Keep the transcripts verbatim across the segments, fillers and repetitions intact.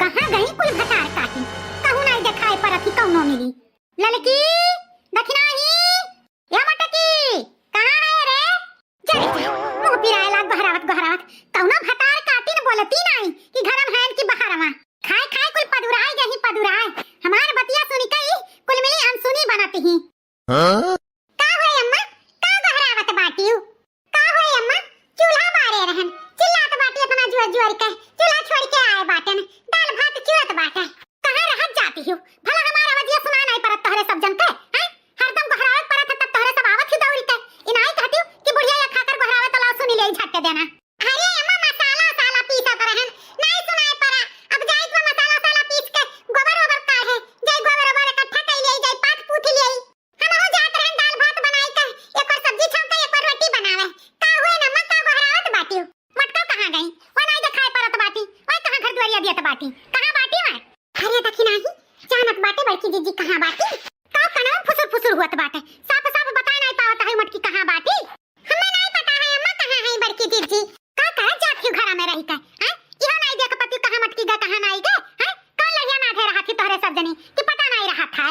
कहाँ गई कुल भतार काटी? कहूँ नाई देखाई परत ही कौनो मिली। ललकी, दखिनाही, ए मटकी, कहाँ है रे? जा रे जा, मुँह पिराए लाग गोहरावत गोहरावत। कौनो भतार काटी न बोलती नाई कि घरम हैन कि बहरवा। खाए खाए कुल पदुराए गही पदुराए। हमार बतिया सुनी कई कुल मिली अनसुनी बनत ही। हाँ? का होए अम्मा? का गोहरावत बाटिउ? का होए अम्मा? चूल्हा बारे रहन, चिल्लात बाटी अपना जुअर जुअर के, चूल्हा छोड़ के आए बाटन, दाल भात चुअत बाटे। कहाँ रहत जाती हो? भला हमार आवाजिया सुनाए नाई परत तोहरे सब जन के, हैं? हरदम गोहरावत परत है तब तोहरे सब आवत ही दौड़ी के। इनाई कहती हो कि बुढ़िया या खाकर गोहरावे तो लाओ सुनी ले झट देना। अरे अम्मा मसाला साला पीसत रहन, नाई सुनाए परा। अब जाइत बा मसाला साला पीस के गोबर ओबर काढ़े, जाई गोबर ओबर इकट्ठा कई ले, जाई पाथ पूथ ले। हमहू जात रहन दाल भात बनाई के, एक बार सब्जी छौंके, एक बार रोटी बनावे। का हुए न अम्मा, का गोहरावत बाटी? मटका कहाँ गई? वह नाई देखाई परत बाटी, वह कहाँ घर दुआरिया दियत बाटी? कहाँ बाटी वह? अरे दखिनाही, जानत बाटे बड़की जिज्जी कहाँ बाटी? का कनवा फुसुर फुसुर हुअत बाटे? साफ साफ बताए नाई पावत है मटकी कहाँ बाटी? हमें नाई पता है अम्मा कहाँ है बड़की जिज्जी। का करत जात ही घरा में रही के? हैं? इहो नाई देख पति कहाँ मटकी गा कहाँ नाई गा? हैं? कौन लड़िया ना घे रहा थी तोहरे सब जनी कि पता नाई रहा था?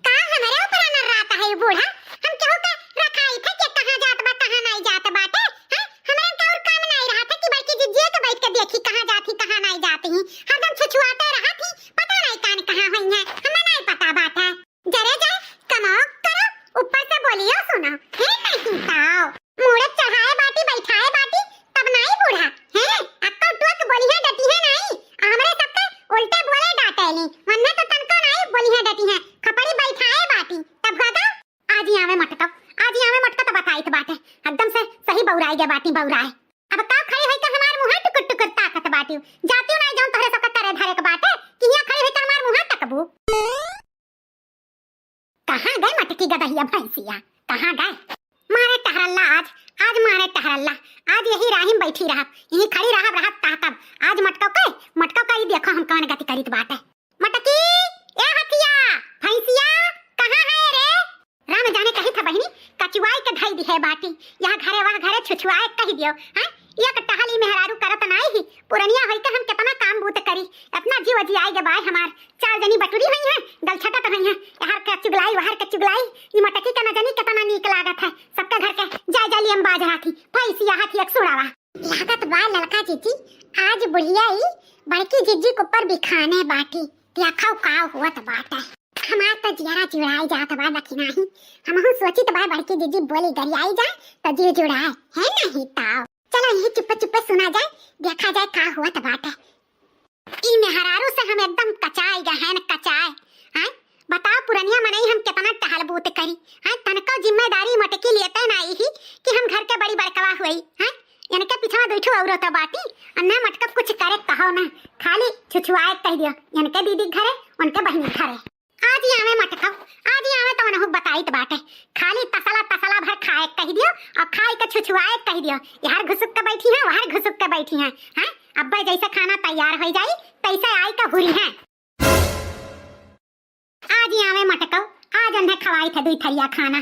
का हमरे ऊपर न रात है बूढ़ा? हम केहू के रखाई थे कि कहाँ जात बा, कहाँ नाई जात बाटे? हैं? हमरा के और काम नाई रहा था कि बड़की जिज्जिए के बैठ के देखी कहाँ जात ही, कहाँ नाई जात ही। हरदम छुछुआते रहा थी, पता नाई कान कहाँ हुई है, हमें नाई पता बात है। जरे जा, कमाओ करो, ऊपर से बोलियो सुनो। हे नहीं ताओ, मूड़े चढ़ाए बाटी, बैठाए बाटी, तब नाई बूढ़ा। हैं? अक्को टुअक बोलिहे डटिहे नाई। हमरे सबके उल्टे बोले डाटेली। वन्ने तो तनको नाई बोलिहे डटिहे। खपड़ी बैठाए बाटी, तब हुआ दा? आज ही आवे मटका, आज ही आवे मटका तो बताइत बाटे। एकदम से सही बौराई गे बाटी, बौराए। अब का खड़ी होई के हमार मुँह टुकुर टुकुर ताकत बाटी? जातियो नाई जौन तोहरे सबके करे धरे के बाटे, कि हियाँ खड़ी होई के हमार मुँह तकबू? कहाँ गए मटकी गदहिया भैंसिया, कहाँ गए? मारे टहरल्ला आज, आज मारे टहरल्ला, आज यही राही में बैठी रहब, यही खड़ी रहब, रहब ताकब। आज मटकौ के, मटकौ के ई देखो हम कौन गति करित बाटे। मटकी, ए हथिया, भैंसिया, कहाँ है रे? राम जाने कही था बहिनी, कचुआई के धई दिहे बाटी, यहाँ घरे वहाँ घरे छुछुआए कही दियो, हैं? एक टहली मेहरारू करत नाई ही, पुरनिया होई के हम कितना काम बूत करी, इतना जीव जियाई गे बाय हमार, चार जनी बटुरी हुई हैं, गलछटत हुई हैं, एहर के चुगलाई, ओहर के चुगलाई। ई मटकी के न जनी केतना नीक लागत है। सबके घर के जाय जाय लियम बाज हाथी, भैंसिया हाथी एक सुड़ावा। लागत बा ललका जिज्जी, आज बुढ़िया ई बड़की जिज्जी के ऊपर बिखाने बाटी। देखौ का होत बाटे। हमार तो जियरा जुड़ाई जात बा दखिनाही। हमहू सोचित बा बड़की जिज्जी बोली गरियाई जाए तो जिउ जुड़ाए, है नहीं ताव। चलो यही चुप्पे चुप्पे सुना जाए, देखा जाए का होत बाटे। ई मेहरारू से हम एकदम कचाई गए हैं, कचाए। हैं? बताओ, पुरनिया मनई हम केतना टहल बूत करी? हैं? तनको जिम्मेदारी मटकी लेते नाई ही कि हम घर के बड़ी बड़कवा हुई। हैं? इनके पीछवा दुई ठो औरत बाटी, अन्ना मटका कुछ करे कहो ना, खाली छुछुआए कह दियो। इनके दीदी घरे, उनके बहिनी घरे। आज ही आवे मटका, आज ही आवे तो उनहु बताइत बाटे। खाली तसला, तसला भर खाए कह दियो और खाए के छुछुआए कह दियो। यार घुसुक के बैठी हैं, वहार घुसुक के बैठी हैं। हैं? अब्बे जैसे खाना तैयार हो जाई, तैसे आई के हुरी हैं। आज ही आवे मटका, आज उन्हें खवाई थे दुई थरिया खाना।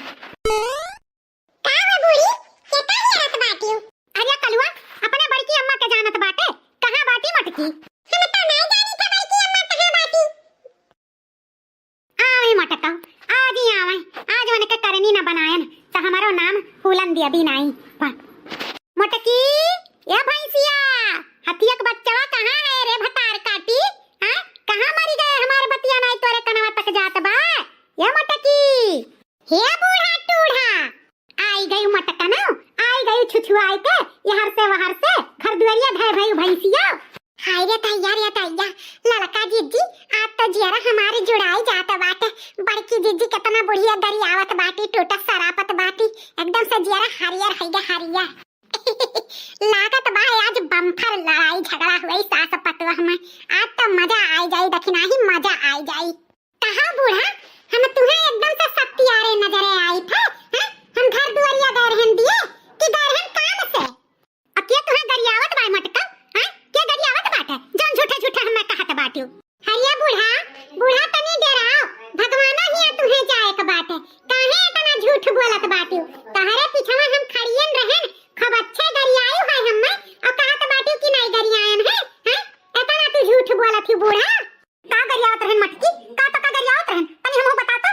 का हो बूढ़ी, केता ही रहत बाटियो? अरे कलुआ, अपने बड़की अम्मा के जानत बाटे, कहाँ बाटी मटकी? हम तो नहीं जानी थे बड़की अम्मा कहाँ बाटी। आवे मटका, आज ही आवे, आज उनके करनी न बनायन, तो हमारो नाम फूलन दिया भी नाई। मटकी, ए भैंसिया, हथिया के बच्चवा कहाँ है रे भतार काटी? हाँ? कहाँ मरी गए हमार बतिया नाई तोरे कनवा तक जात बा? ए मटकी। हे बूढ़ा टूढ़ा, आई गई मटकनो, आई गई छुछुआई के, यहर से वहर से, घर दुआरिया धय भई भैंसिया। हाय रे तैया रे तैया, ललका जिज्जी, आज तो जियरा हमारे जुड़ाई जात बाटे। बड़की जिज्जी केतना बुढ़िया गरियावत बाटी, टूटत सरापत बाटी, एकदम से जियरा हरियर है गे हरियर। लागत बा आज बम्फर लड़ाई झगड़ा हुई सास पतोह में। आज तो मजा आई जाई, दखिनाही मजा आई जाई। कहा बूढ़ा, हम तुहे एकदम से सत्यारे नजरे आई थे, हैं? हम घर दुआरिया गए रहन दिए कि गए रहन काम से? अब के तुहे गरियावत बाय मटका, हैं? के गरियावत बाटे? जौन झूठे झूठे हमें कहत बाटियो। हरिया बूढ़ा, बूढ़ा तनी डेराओ, भगवानो हिया तुहे जाए के बाटे, काहे इतना झूठ बोलत बाटियो? तहरे पिछवा हम खड़ियन रहन, खूब अच्छे गरियाई है हमें, और कहत बाटियो कि नहीं गरियायन है, हैं? इतना तू झूठ बोलत ही बूढ़ा, का गरियावत रहन मटकी? का तो का गरियावत रहन? तनी हमहू बता तो।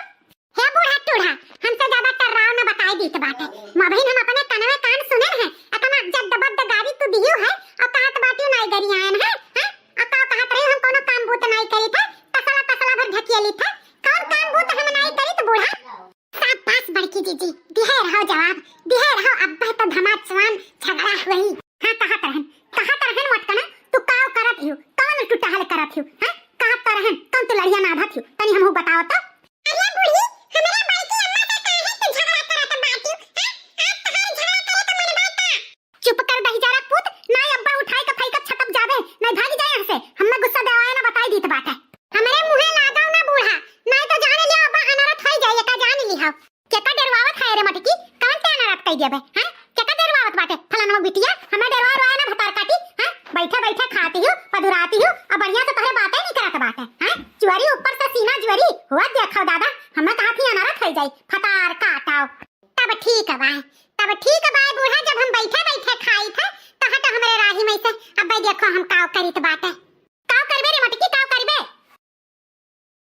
हे बूढ़ा टूढ़ा, हमसे ज्यादा टर्राव न बताई दीत बाटे। अबहिन हम अपने कनवे कान सुने हैं, अतना जद्द बद्द गारी तू दिहू है, अउ कहत बाटिउ नाई गरियायन है, हैं? अउ का कहत रही हम कौनो काम बूत नाई करी थे, तसला तसला भर ढकियली थे। कौन काम बूत हम नाई करी तो बूढ़ा? शाबाश बड़की जीजी, दिहे रहो जवाब, दिहे रहो, अब्बे तो धमाचवान झगड़ा हुई। हाँ, कहत रहन, कहत रहन मटकना, तू काव करत हियो, कौन तू टहल करत हियो, हाँ? कहत तो रहन, कौन तू लड़िया नाधत हियो, तनी हमहू बताओ तो। अरे बूढ़ी, हमरे बड़की अम्मा से काहे तू झगड़ा करत बाटियो, हाँ? आज तोहार झगड़ा करे के मन बा का? चुप कर दहिजरा पूत, नाई अब्बा उठाई के फेंकत छटक जाबे, नाई भाग जाए यहाँ से, हम्मे गुस्सा देवाए ना बताई दीत बाटे। हमरे मुँहे लागव ना बूढ़ा, नाई तो जान लिया अब्बा अनरथ होई जाए, एका जान लिहा। केका डेरवावत है रे मटकी? कौन ते अनरथ कई देबे, हैं? केका डेरवावत बाटे? फलनवा बिटिया, हमें डेरवा रोया ना भतार काटी, हैं? बैठे बैठे खाती हूँ, पधुराती हूँ, अब बढ़िया से तोहरे बातें नहीं करत बाटे, हैं? चुअरी ऊपर से सीना जुअरी, हुआ देखो दादा, हमें कहा थी अनरथ होई जाई, फतार काटाओ। तब ठीक बा, तब ठीक बा बूढ़ा, जब हम बैठे बैठे खाई थे, तो हट हमरे राही में से, अब भाई देखो हम काव करित बाटे। काव करबे रे मटकी, काव करबे?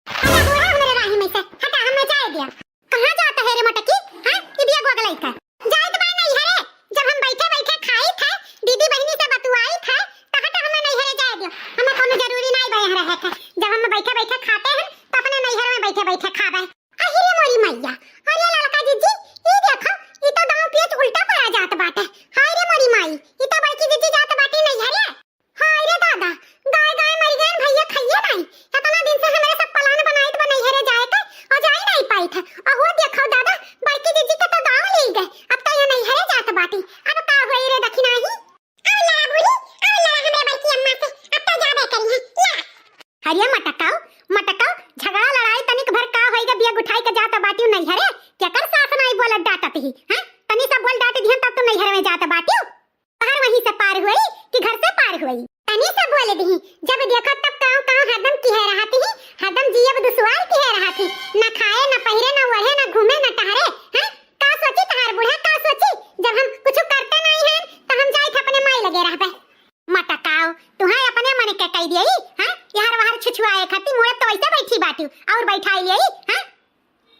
हटा बूढ़ा हमरे राही में से, हटा, हमें जाए दिया। कहाँ जात है रे मटकी? हाँ, ई बिया गोगलई का। जाइत बा नैहरे, जब हम बैठे बैठे खाई थे, दीदी बहिनी से बतुआई थे, तो हटा हमें नैहरे जाए दियो। हमें कोनो जरूरी नाई बा यहाँ रहे के। जब हम बैठे बैठे खाते हैं, तो अपने नैहर में बैठे बैठे खाबे। अहि रे मोरी मैया, अरे ललका जीजी, ई देखो, ई तो दांव पेच उल्टा पड़ा जात बाटे। हाय रे मोरी माई, ई तो बड़की जीजी जात बाटी नैहरे। हाय रे दादा, गाय गाय मरि गए भैया, खाइए नाई। इतना दिन से हमरे सब plan बनाइत बा नैहरे जाए के, और जाई नाई पाइत है। और वो देखो दादा, बड़की जीजी के तो दांव ले गए, अब तो ये नैहरे जात बाटी। अब का होई रे दखिनाही? आओ लड़ा बूढ़ी, आओ लड़ा हमरे बड़की अम्मा से, अब तो जाबे करी है, ला। अरे मटकाऊ, मटकाऊ, झगड़ा लड़ाई तनिक भर का होई गा, बिया गुठाई के जात बाटिउ नैहरे, केकर सास नाई बोलत डांटत ही, हैं? तनी सा बोल डांट दिहन तब तो नैहर में जात बाटिउ। बाहर वहीं से पार हुई कि घर से पार हुई? तनी सा बोल दिही, जब देखो तब काव काव हरदम किहे रहत ही, हरदम जियब दुसवार किहे रहत ही, न खाए, न पहिरे, न ओढ़े, न घूमे, न टहरे, हैं? का सोची तहार बूढ़ा, का सोची? जब हम कुछ करते नाई हैं, तो हम जाइत अपने माई लगे रहबे। मटकाओ, तुहें अपने मन के कह दियई, हाँ? यार वार छुछुआए खाती मुड़े तो वैसे बैठी बाटिउ, और बैठाई लियई, हाँ?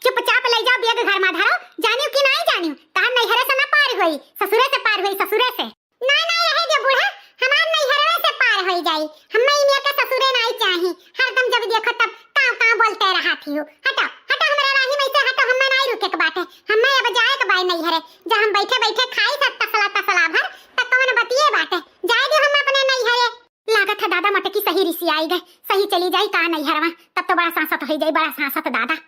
चुपचाप ले जाओ, बैग घर में धरो, जानिउ कि नाई जानिउ? तहार नैहरे से ना पार होई, ससुरे से पार होई, ससुरे से। ना, ना, रहे दे बूढ़ा, हमार नैहरवे से पार होई जाई। हमें इनिया के ससुरे नाई चाही, हरदम जब देखो तब काव काव बोलते रहत हियो। हटो, हटो हमरे राही में से हटो, हमें नाई रुके के बाटे, हमें अब जाए के बाई नैहरे। जब हम बैठे बैठे खाई सब तसला तसला भर, त कौन बतिये बाटे, जाए दे हम अपने नैहरे। लागत है दादा मटकी सही रिसियाई गए, सही चली जाई का नैहरवा, तब तो बड़ा सांसत होई जाई, बड़ा सांसत दादा।